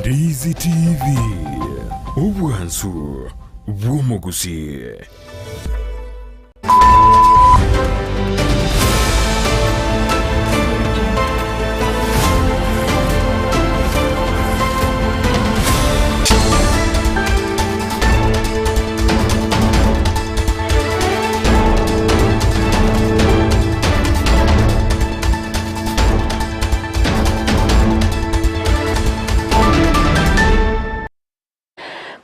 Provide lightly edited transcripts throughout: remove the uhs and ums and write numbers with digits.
Ndizi TV, obwansu bw'omogusii.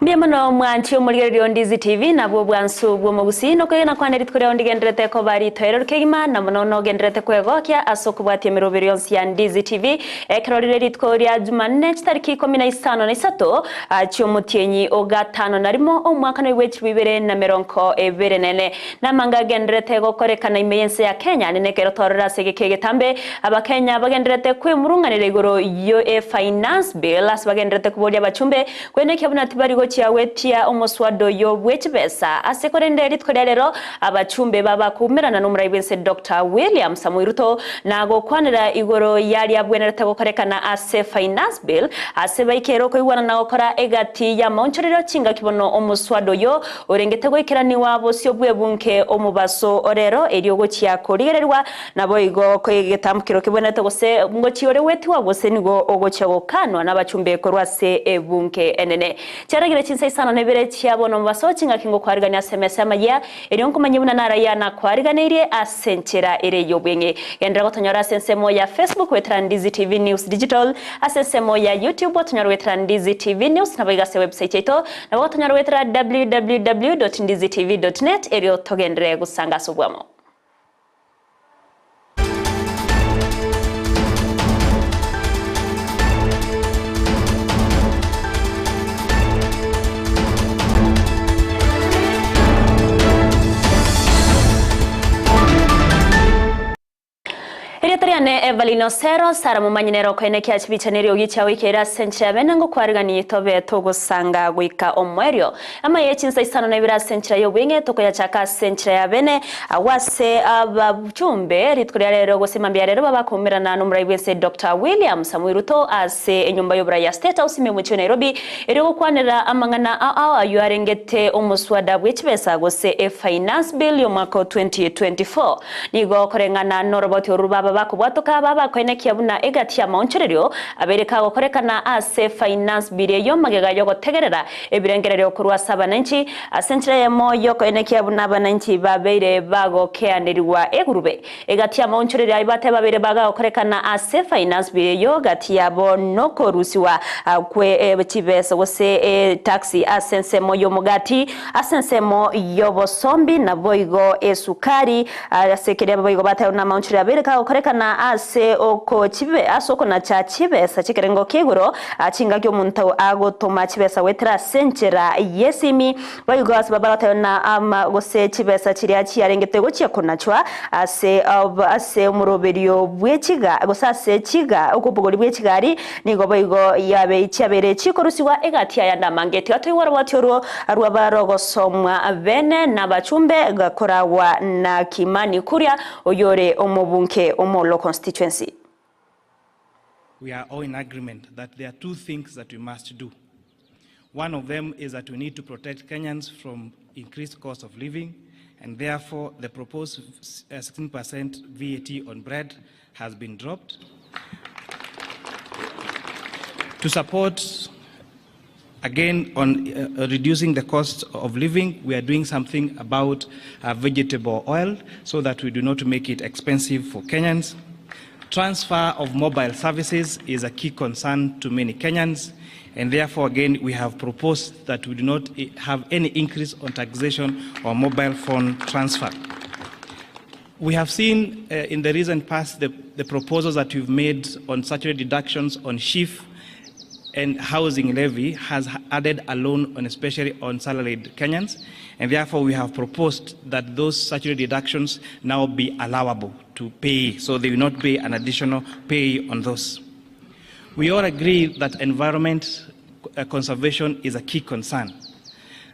Mbuya mono mwanchi omorigereria o Ndizi TV nabwo obwansu bw'omogusii nokwegena kwane rituko riao ndigenderete koba ritoereru kegima na mono nogenderete kwegokia ase okobwatia emeroberi yonsi ya Ndizi TV ekero rire rituko ria Jumanne chitariki ikomi na isano na isato chiomotienyi o gatano na rimo omwaka noigwe chilifu ibere na merongo ebere na ene. Namanga agenderete gokorekana ime y'ense ya Kenya nene ekero twarora ase egeka egetambe Abakenya bagenderete kwemurung'anera igoro yo e Finance Bill ase bagenderete koboria abachumbe kwenekia buna tibari gochia gwetia omoswada oyo bwe chibesa ase korende rituko ria rero abachumbe babakoumerana nomorai bwense Doctor William Samoei Ruto na gokwanera igoro yaria abwenerete gokorekana ase Finance Bill ase baikere okoigwana na gokora egati y'amaonchorero chingaki bono omoswada oyo Orengete goikeranigwa bosio bw'ebunke omobaso o rero, erio ogochia korigererigwa, naboigo egetamkero kebwenerete gose ngochia ore gwetigwa gose nigo ogochia gokanwa nabachumbe korwa ase ebunke enene. Chiaragire chinsa isano na ibere chia bono omobaso, chingaki ngokwarigania ase emesa y'amayia, erio nkomanye buna narayia nakwariganeirie ase enchera ere y'obweng'e. Genderera gotonyora ase ensemo ya Facebook goetera Ndizi TV News Digital, ase ensemo ya YouTube otonyore goetera Ndizi TV News, naboigo ase website yaito Nabo gotonyora goetera www.ndizitv.net erio togenderere gosanga ase obwamo. Erieta riane Evelyn Osero, Sarah Momanyi nere okoenekia chibicha na eriogi chiagoika ere ase enchera ya bene ngokwariganie tobe togosanga goika omoerio. Amaya ye chinsa isano na ibere ase enchera y'obweng'e tokoyachaka ase enchera ya bene agwo ase abachumbe rituko ria rero gose mambia ya rero babakoumerana nomorai bwense Doctor William Samoei Ruto ase enyomba y'oborai ya State House ime omochie o Nairobi erio gokwanera amang'ana ao ao ayio arengete omoswada bwechibesa gose e Finance Bill y'omwaka o 2024. Nigo koreng'ana noroboti oru baba bakobwatoka babakoenekia buna egati y'amaonchorerio abere kagokorekana ase Finance Bill eyio magega y'ogotegerera ebirengererio korwa ase abananchi ase enchera eyemo y'okoenekia buna abananchi babeire bagokeanerigwa egurube. Egati y'amaonchorerio ayio bateba babeire bagagokorekana ase Finance Bill eyio gati yabo nokorusiwa kwe chibesa gose tax ase ensemo y'omogati Ase ensemo y'obosombi, naboigo esukari, ase keria boigo batairwe namaunchuri abere kagokorekana ase okochibe ase okonacha chibesa chi'ekerengo kia igoro, chingaki omonto agotoma chibesa goetera ase enchera y'esimi, boigo ase babaratairwe na ama gose chibesa chiria chiarengete gochia konachwa ase ase omoroberio bw'echiga gose ase chiga obogori bw'echigari Nigo boigo yabe chiabeire chikorusigwa egati y'ayande amange. Tiga toigwe oroboti orwo rwaba rogosomwa bene nabachumbe gakoragwa na Kimani Kuria oyore omobunge o Molo Constituency. We are all in agreement that there are two things that we must do. One of them is that we need to protect Kenyans from increased cost of living, and therefore the proposed 16% VAT on bread has been dropped. To support, again, on uh, reducing the cost of living, we are doing something about uh, vegetable oil so that we do not make it expensive for Kenyans. Transfer of mobile services is a key concern to many Kenyans, and therefore, again, we have proposed that we do not eh, have any increase on taxation or mobile phone transfer. We have seen uh, in the recent past the, the proposals that we've made on statutory deductions on SHIF and housing levy has added a loan on especially on salaried Kenyans, and therefore we have proposed that those statutory deductions now be allowable to pay, so they will not pay an additional pay on those. We all agree that environment uh, conservation is a key concern.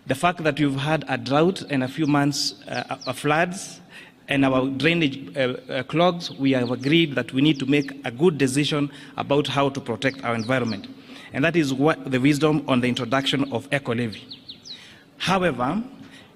The fact that we've had a drought and a few months uh, of floods and our drainage uh, uh, clogs, we have agreed that we need to make a good decision about how to protect our environment. And that is what the wisdom on the introduction of eco levy. However,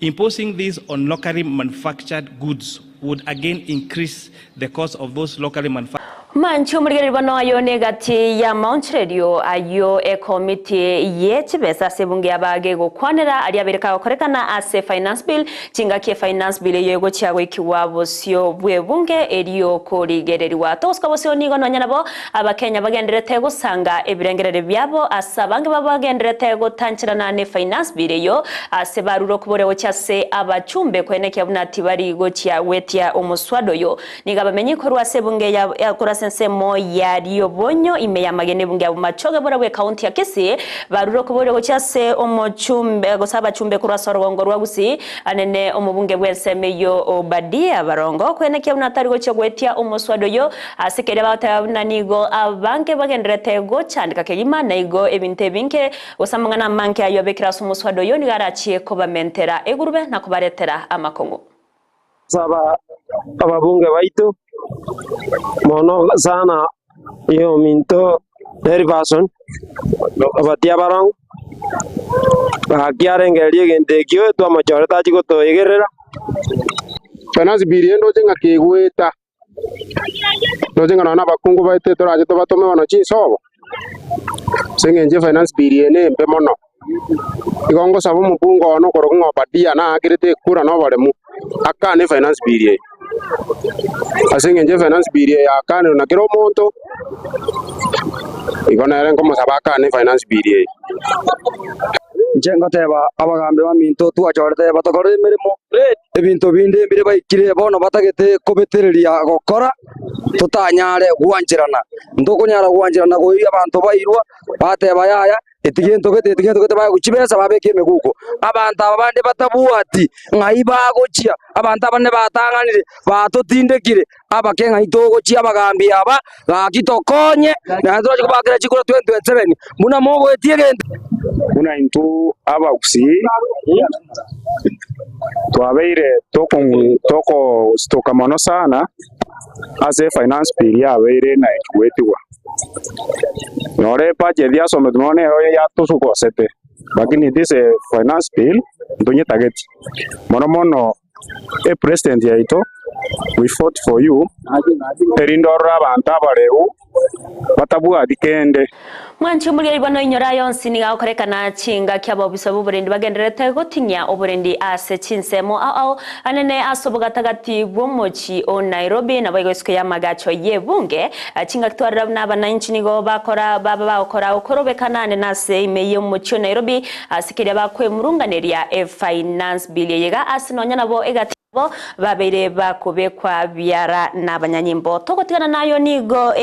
imposing this on locally manufactured goods would again increase the cost of those locally manufactured. Manche omorigereria bono ayo negati y'amaonchorerio ayio ekomiti ye chibesa ase ebunge y'abage gokwanera aria abeire kagokorekana ase Finance Bill, chingaki efinance bill eyio egochia goikigwa bosio bw'ebunge erio korigereriwa. Togosuka bosio nigo nonya nabo Abakenya bagendererete gosanga ebirengererio biabo ase abange babo bagendererete gotancherana ne Finance Bill eyio ase barure okoboria gochia ase abachumbe koenekia buna tibari gochia gwetia omoswada oyo. Nigo abamenyi korwa ase ebunge ya korwa ase ensemo ya Riobonyo ime y'amagena ebunge ya Bomachoge borabwo ekaunti ya Kisii barure okoboria gochia ase omochumbe gose abachumbe korwa ase orogongo rwa Gusii anene omobunge bw'ensemo eyio Obadia Barongo koenekia buna tari gochia goetia omoswada oyio Ase keria bagoteba buna nigo abange bagendererete gochandeka kegima, na igo ebinto ebinge, gose amang'ana amange ayio abekire ase omoswada oyio nigo arachie kobamentera egurube na kobaretera amakong'u. Saba ababunge baito mono sana ominto Nelson obatie abarongo, gaki arengererie egento ekio twamochorete achie gotoegerera. Finance bill eye ndoche ng'a kegoeta. Ndoche ng'a nonya na abakungu baito torache tobatome bono chinsobo, ase eng'encho efinance bill eye nembe mono. Igo ngosaba omobunge one okorokwa ng'a Obadia naakerete ekura na oboremu, akane efinance bill eye. Ase eng'encho efinance bill eye yakanirwe na kera omonto, igo nere nkomosaba akane efinance bill eye. Inche ngoteba abagambi baminto twachorete batokorere emeremo, ebinto binde mbire baikire bono batagete kobetereria gokora, totanyare gwancherana. Ntokonyara gwancherana goiria abanto bairwa, bateba yaya, eti gento gete eti gento gete baegwa chibesa babeka emeguko. Abanto aba bande batabwati ng'ai bagochia, abanto abanene batang'anire, batotindekire, abake ng'ai togochia abagambi aba, gaki tokonye, naende torache kobakera chikura 2027, buna mogoetia egento. Buna intwe abagusii twabeire tokositoka mono sana ase efinance bill yabeire na goetigwa. Nore ebudget yasometwe nonya nero yatosugosete lakini this finance bill ntonyetageti. Mono mono epresident yaito we fought for you erinde orore abanto abareu batabwati kende. Mwanche omoriori bono inyora aya onsi nigo agokorekana chingaki abobisa b'oborendi bagendererete gotinyia oborendi ase chinsemo ao ao anene ase obogatagati bw'omochie o Nairobi naboigo isiko y'amagacho y'ebunge. Chingaki twarora buna abanainchi nigo bakora baba bagokora okorobekana anene ase ime y'omochie o Nairobi Ase keria bakwemurunganeria efinance bill eye iga ase nonya nabo egati yabo babeire bakobekwa biara nabanyanyimbo. Togotigana nayo nigo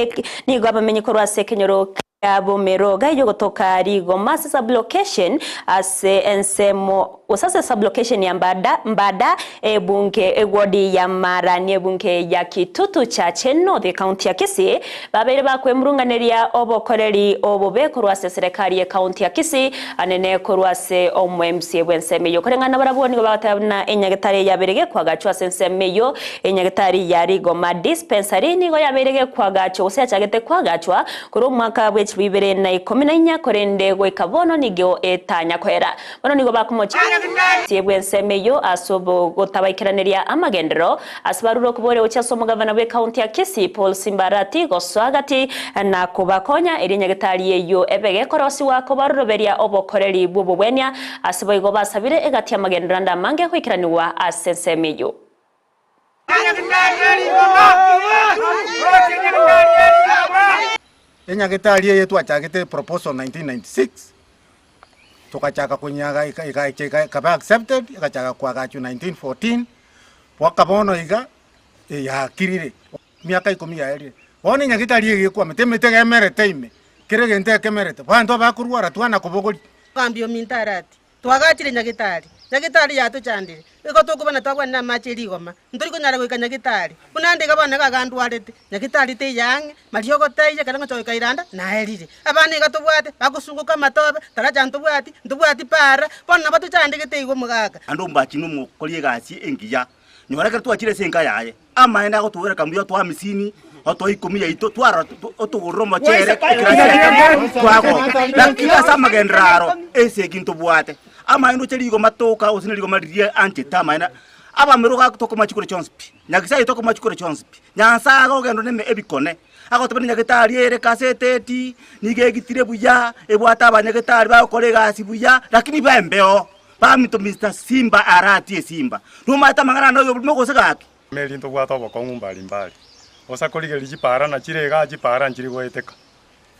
nigo abamenyi korwa ase ekenyoro kia Bomeroga eyio gotoka Rigoma ase sublocation ase ensemo gose ase sublocation ya Mbada Mbada ebunge eward ya Marani ebunge ya Kitutu Chache North ecounty ya Kisii Babeire bakwemurunganeria obokoreri obobe korwa ase eserekari y'ekaunti ya Kisii, anene korwa ase omo-MCA bw'ensemo eyio. Koreng'ana nabarabwo nigo bagoteba buna enyagetari eye yabeire gekwagachwa ase ensemo eyio, enyagetari ya Rigoma Dispensary nigo yabeire gekwagachwa gose yachagete kwagachwa korwa omwaka bw'echilifu ibere na ikomi na inya korende goika bono nigo etanya koera. Bono nigo bakomochia MCA bw'ensemo eyio ase ogotabaikeraneria amagenderero Ase barure okoboria gochia ase omogavana bw'ecounty ya Kisii, Paul Simbarati, gosoa gati na kobakonya erio nyagetari eyio ebe gekorosigwa kobaroroberia obokoreri bw'obobwenia ase boigo basabire egati y'amagenderero ande amange goikeranigwa ase ensemo eyio. Enyagetari eye twachagete proposal 1996, togachaka konyaga eka ekaba accepted, egachaka koagachwa 1914. Goaka bono iga, yakirire, emiaka ikomi yaerire. Bono enyagitari eye ekwamete, emete iga emerete ime, kera egento ekemerete, abanto abakorwara twana kobogoria. Omogambi ominto arati, Twagachire nyagitari, nyagitari yatochandire, igo tokobana twakwanire amache e rigoma, ntori konyara goika nyagitari. Buna ande iga bono iga agandwarete, nyagitari teiyo ang'e, mariogo taiyo, ekero ngocha goika iranda, naerire. Abana iga tobwate, bagosungoka amatobe, taracha ntobwati, ntobwati para, bono nabo tochandegete igo omogaka. Naende omobachini nomokori egasi engiya, nyora ekero twachire ase enka yaye, amaene agotwogereka mbuya twa amisini. Otoe ikomi yaito twarora otogorere omochere ekerasi ekemo twagoka. Lakini ase amagenderero aro esegi ntobwate. Amaene ndoche rigoma toka gose ne rigoma riria anchete amaene abamura iga tokoma chikura chionsi pi, Nyasaye tokoma chikura chionsi pi, Nyasaye agogenda neme ebikone, agoteba nyagetari ere kaseteti, nigo egitire buya, ebwate abanyagetari bagokora egasi buya, lakini bembeo, baminto Mister Simba aratie esimba. Nomanyete amang'ana aya noyo oborimo gose gaki? Meri ntobwate obokong'u mbari mbari, bosa korigereria chipaara na chire igaa chipaara nchiri goeteka.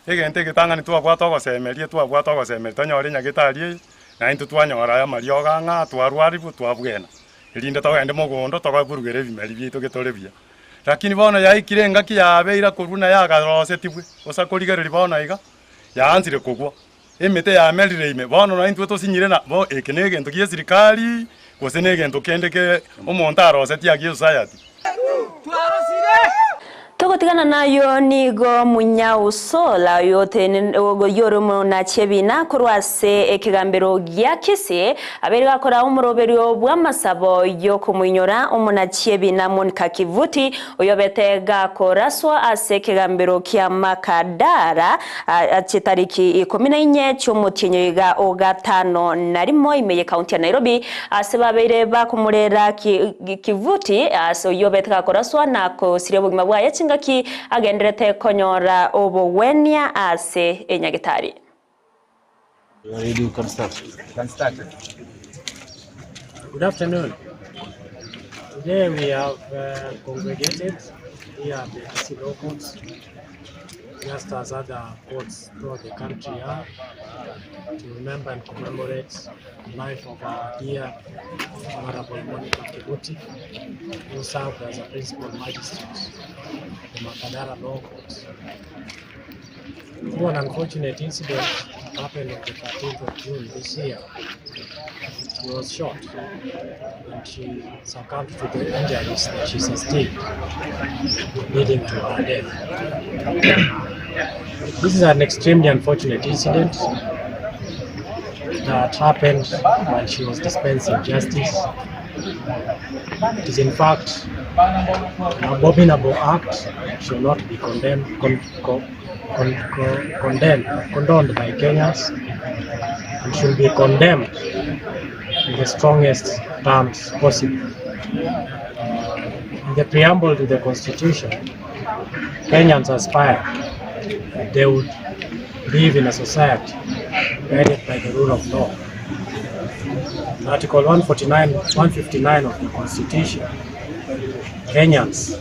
Egento egetang'ani twabwate ogosemeria, twabwate ogosemeria tonyore nyagetari eye, na intwe twanyora aya amariogo ang'a twarwarigwe twabwena, erinde togende mogondo togaburugere ebimeri biaito getore buya. Lakini bono yaikire engaki yabeire korwa na yagarosetigwe, bosa korigereria bono iga, yaansire kogwa. Emete yamerire ime, bono na intwe tosinyire na bo eke negento gi'esirikari, gose negento kende ke omonto arosetie agie esociety. Togotigana nayio nigo Munyau Saul oyore omonachi ebina korwa ase ekegambero gia Kisii abeire gakora omoroberio bw'amasabo y'okomoinyora omonachi ebina Monica Kivuti oyobete gakoraswa ase ekegambero kia Makadara chitariki ikomi na inye chi'omotienyi oiga o gatano na rimo ime y'ekaunti ya Nairobi ase babeire bakomorera Kivuti ase oyio obete gakoraswa na kosiria obogima bwaye chingaki agenderete konyora obogwenia ase enyagitari. Good afternoon. Today we have uh, congregated here at the Kisii Law Courts, just as other courts throughout the country are, to remember and commemorate the life of our dear Honorable Monica Kivuti, who served as a principal magistrate at the Makadara Law Courts. Through an unfortunate incident that happened on the 13th of June this year, she was shot and she succumbed to the injuries that she sustained, leading to her death. This is an extremely unfortunate incident that happened while she was dispensing justice. It is in fact an abominable act that should not be condemned, con, con, con, con, condemned, condoned by Kenyans and should be condemned in the strongest terms possible. In the preamble to the Constitution, Kenyans aspire that they would live in a society guided by the rule of law. In Article 149, 159 of the Constitution, Kenyans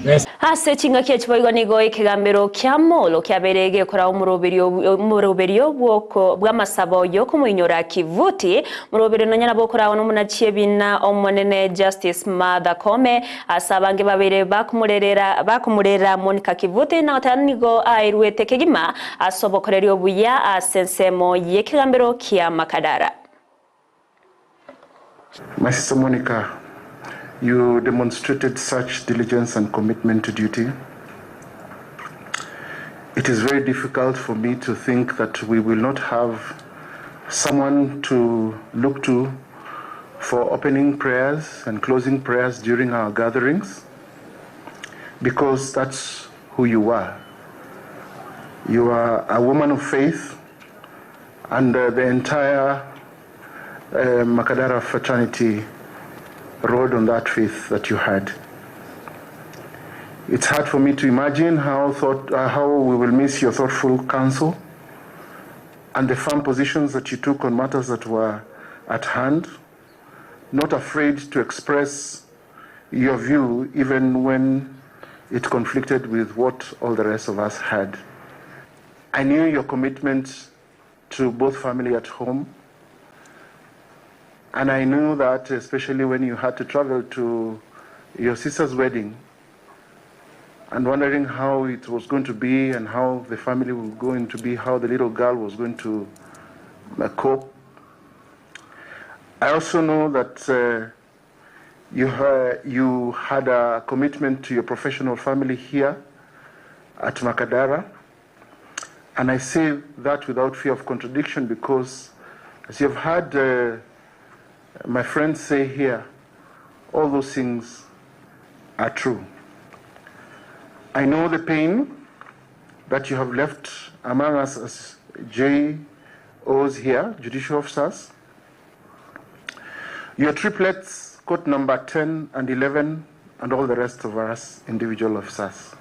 best Ase chingaki echi boigo nigo ekegambero kia Molo kiabeire gekora omoroberio bw'amasabo y'okomoinyora Kivuti. Moroberio nonya nabo okoraagwa nomonachi ebina omonene Justice Martha Koome ase abange babeire bakomorera Monica Kivuti na goteba nigo aeruete kegima ase obokoreri obuya ase ensemo y'ekegambero kia Makadara. My sister Monica, you demonstrated such diligence and commitment to duty. It is very difficult for me to think that we will not have someone to look to for opening prayers and closing prayers during our gatherings, because that's who you are. You are a woman of faith, and the entire Makadara fraternity rode on that faith that you had. It's hard for me to imagine how we will miss your thoughtful counsel and the firm positions that you took on matters that were at hand, not afraid to express your view even when it conflicted with what all the rest of us had. I knew your commitment to both family at home, and I knew that especially when you had to travel to your sister's wedding and wondering how it was going to be and how the family was going to be, how the little girl was going to cope. I also know that you had a commitment to your professional family here at Makadara. And I say that without fear of contradiction because, as you've heard my friends say here, all those things are true. I know the pain that you have left among us as JOs here, judicial officers. Your triplets, court number 10 and 11, and all the rest of us individual officers.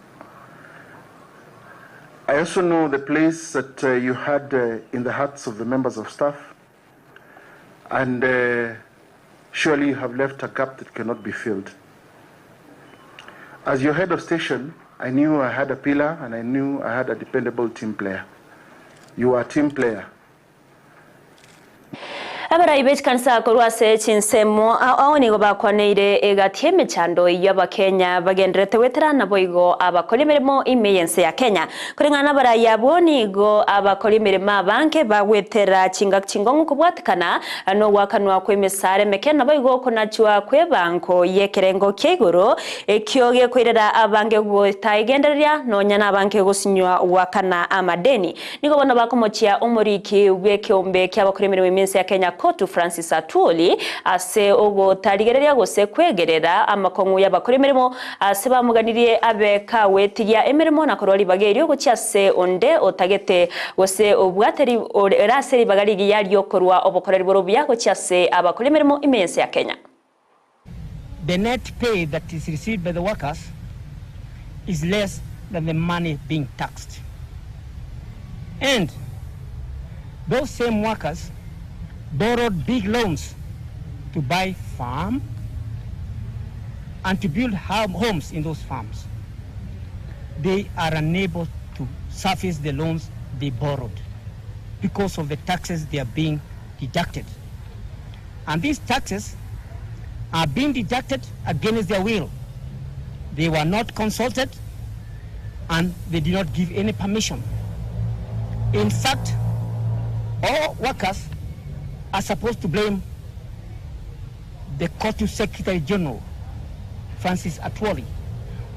I also know the place that uh, you had uh, in the hearts of the members of staff, and uh, surely you have left a gap that cannot be filled. As your head of station, I knew I had a pillar and I knew I had a dependable team player. You are a team player. Abarai b'echikanisa korwa ase chinsemo ao nigo bakwaneire egati emechando eywo abakenya bagenderete gwetera naboigo abakora emeremo ime y'ense ya Kenya. Koreng'ana na abarai abwo nigo abakora emeremo abange bagwetera chingaki chingong'u kobwatekana nogwakanwa kwa emesara emeke naboigo okonachwa kwa ebango y'ekerengo kia igoro ekio gekoirera abange gotaigendereria nonya na abange gosinywa gwakana amadeni. Nigo bono bakomochia omoriki bw'ekeombe kia abakora emeremo ime y'ense ya Kenya Kotu Francis Atwoli ase ogotarigereria gose kwegerera amakong'u y'abakora emeremo ase bamoganirie abe kagwetigia emeremo na korwa ribaga erio gochia ase onde otagete gose obwate ore ase ribaga rigiya riokorwa obokoreri bore obuya gochia ase abakora emeremo ime y'ense ya Kenya. The net pay that is received by the workers is less than the money being taxed. And those same workers borrowed big loans to buy farm and to build homes in those farms. They are unable to service the loans they borrowed because of the taxes they are being deducted. And these taxes are being deducted against their will. They were not consulted and they did not give any permission. In fact, all workers are supposed to blame the COTU Secretary General, Francis Atwoli,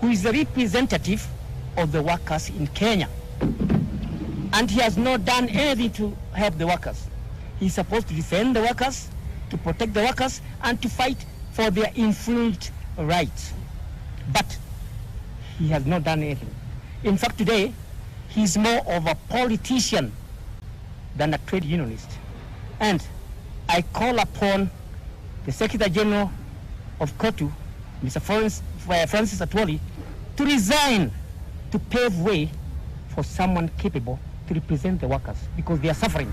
who is the representative of the workers in Kenya. And he has not done anything to help the workers. He's supposed to defend the workers, to protect the workers, and to fight for their infringed rights. But he has not done anything. In fact, today, he's more of a politician than a trade unionist. And I call upon the Secretary General of COTU, Mr. Francis, Francis Atwoli, to resign to pave way for someone capable to represent the workers because they are suffering.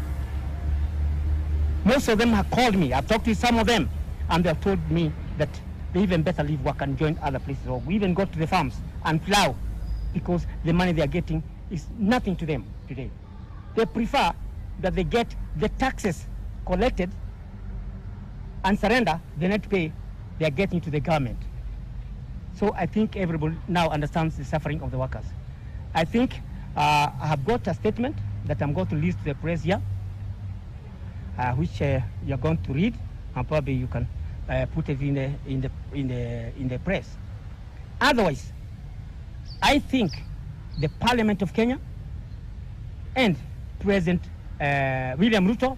Most of them have called me. I've talked to some of them, and they have told me that they even better leave work and join other places, or even go to the farms and plow, because the money they are getting is nothing to them today. They prefer that they get the taxes collected and surrender the net pay they are getting to the government. So I think everybody now understands the suffering of the workers. I think I have got a statement that I'm going to list to the press here, which you're going to read, and probably you can put it in the, in, the, in, the, in the press. Otherwise, I think the Parliament of Kenya and President William Ruto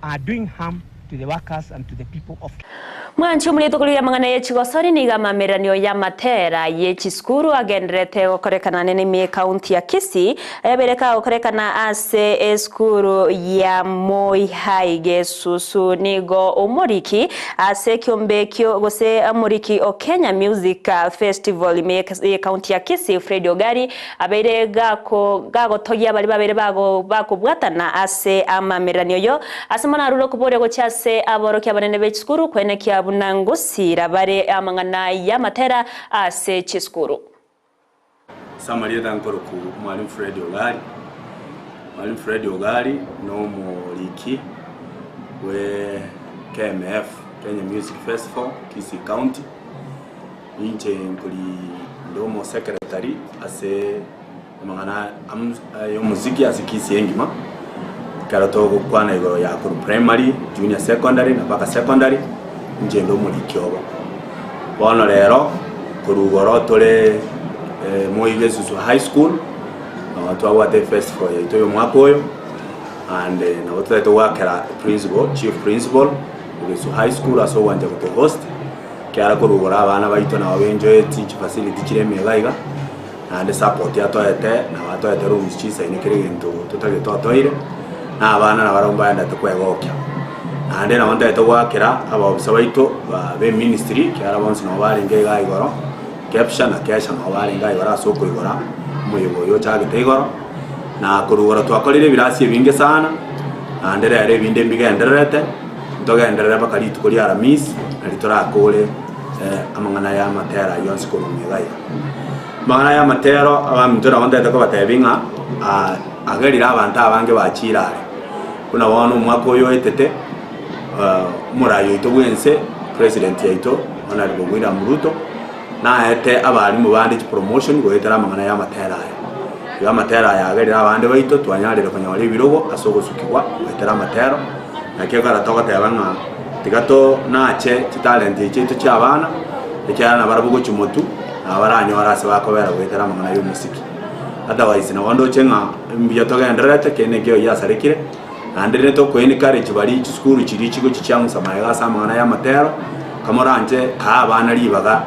are doing harm to the workers and to the people of Mwanchi omorieto korwa amang'ana ye chigosori nigo amameranio y'amatera ye chisukuru agenderete gokorekana nene ime ekaunti ya Kisii ayabere kagokorekana ase esukuru ya Moi High Gesusu nigo omoriki ase ekiombe ekio gose omoriki o Kenya Music Festival ime ekaunti ya Kisii Fred Ogari abeire gako gagotogia baria babere bago bakobwatana ase amameranio yo ase mono arure okoboria gochia ase aborokia abanene be chisukuru kwenekia buna ngosira bare amang'ana y'amatera ase chisukuru. Ase amarieta nkoroku Mwalimu Fred Ogari. Mwalimu Fred Ogari nomoriki bwe KMF, Kenya Music Festival, Kisii County. Inche nkori inde omo secretary ase amang'ana y'omoziki ase Kisii engima. Ekero togokwana igoro ya korwa primary, junior secondary na mpaka secondary, inche inde omoriki obo. Bono rero, korwa igoro tore Moi Gesusu High School, nabo twabwate efestival yaito ya omwaka oyo, and nabo totagete goakera principal, chief principal o Gesusu High School ase ogwancha gotohost, ekiagera korwa igoro abana baito nabo benjoyeti chifacility chire emega iga. Naende support atoete, nabo atoete rooms chisaine kera egento totagete otoire, na abana nabarabwo mbaendete kwegokia. Naende nabo ntagete goakera abaofisa baito ba b'eministry ekiagera bonsi nabo barenge igaa igoro, Kepsha na Kesha nabo barenge igaa igoro ase okoigora omoyega oyo ochagete igoro, na korwa igoro twakorire ebirasi ebinge sana, naende rero ebinde mbigendererete, ntogenderere mpaka rituko ria Aramisi, nario torakore amang'ana ya amatera ayio onsi korwa omega iga. Amang'ana aya amatero abaminto nabo ntagete kobatebia ng'a agerire abanto abange bachiire are. Buna bono omwaka oyo oetete, omorai oito bwense, president yaito Honourable William Ruto, naete abalimu bande chipromotion goetera amang'ana ya amatero aya. Igo amatero aya agerire abande baito twanyarire konyora ebirogo ase ogosukigwa goetera amatero, naki ekero togoteba ng'a tiga tonache chitalent echi chiaito chia abana, ekiagera nabarabwo gochia motwe, nabo baranyore ase bakobera goetera amang'ana ya omosiki. Otherwise nabo ndoche ng'a mbuya togendererete, kende ekio giasarekire, naende rende toko encourage baria chisukuru chiria chigochia chiang'usa magega ase amang'ana ya amatero, kamoranche kaa abana ribaga.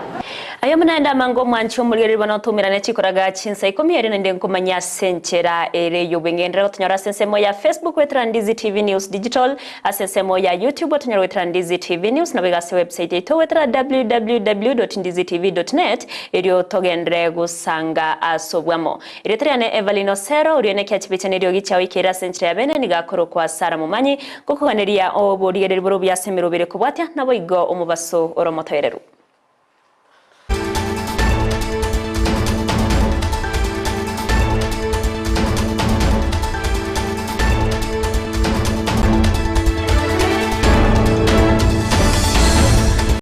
Aye omonene amange omwanchi omorigereria bono toumerane chikoraga chinsa ikomi erio naende nkomanya ase enchera ere y'obweng'enderere gotonyora ase ensemo ya Facebook goetera Ndizi TV News Digital ase ensemo ya YouTube otonyore goetera Ndizi TV News naboigo ase website yaito goetera www.ndizitv.net erio togenderere gosanga ase obwamo. Erieta riane Evelyn Osero oria one kiachibiche neriogi chiao ikeire ase enchera ya bene nigo akorokwa Sarah Momanyi ngokoganeria oborigereria bore obuya ase emerobere kobwatia naboigo omobaso ore omotoereru.